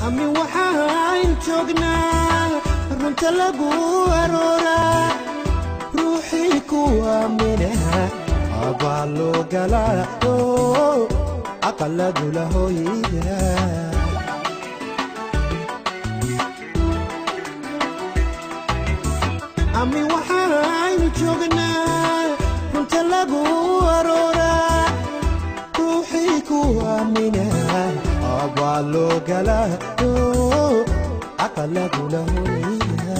Ami waxaan joognaa runta lagu arooraa, ruuxii ku aaminaha abaa loo galaa oo aqaladula hooyda. Ami waxaynu joognaa runta lagu arooraa, ruuxii ku aaminaha abaa loo galaa oo aqaladula hooyda.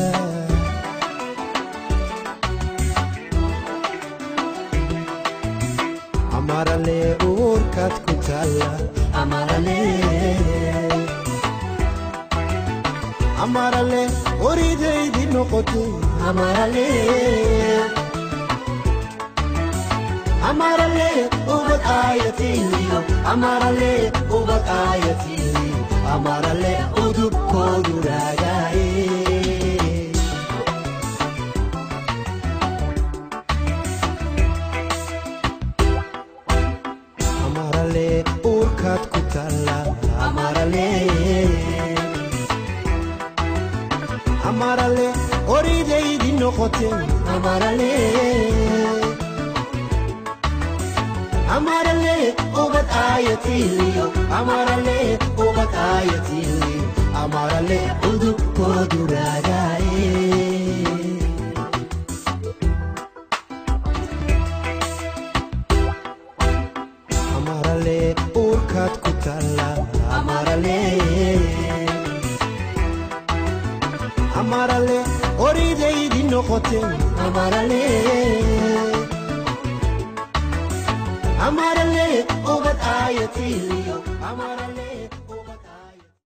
Amarale uurkaad ku taalla, amarale, amarale oridaydi noqotay, amarale, amarale ubad aayatiiliyo, amarale ubad aayatiiliyo, amarale udubkoodu raagaaye. Amarale uurkaad ku taalla, amarale, amarale oridaydi noqotay, amarale, amarale ubad aayatiiliyo, amarale ubad aayatiiliyo, amarale udubkoodu raagaaye. Amarale uurkaad ku taalla, amarale, amarale oridaydi noqotay, amarale, amarale ubad aayatiiliyo, amarale.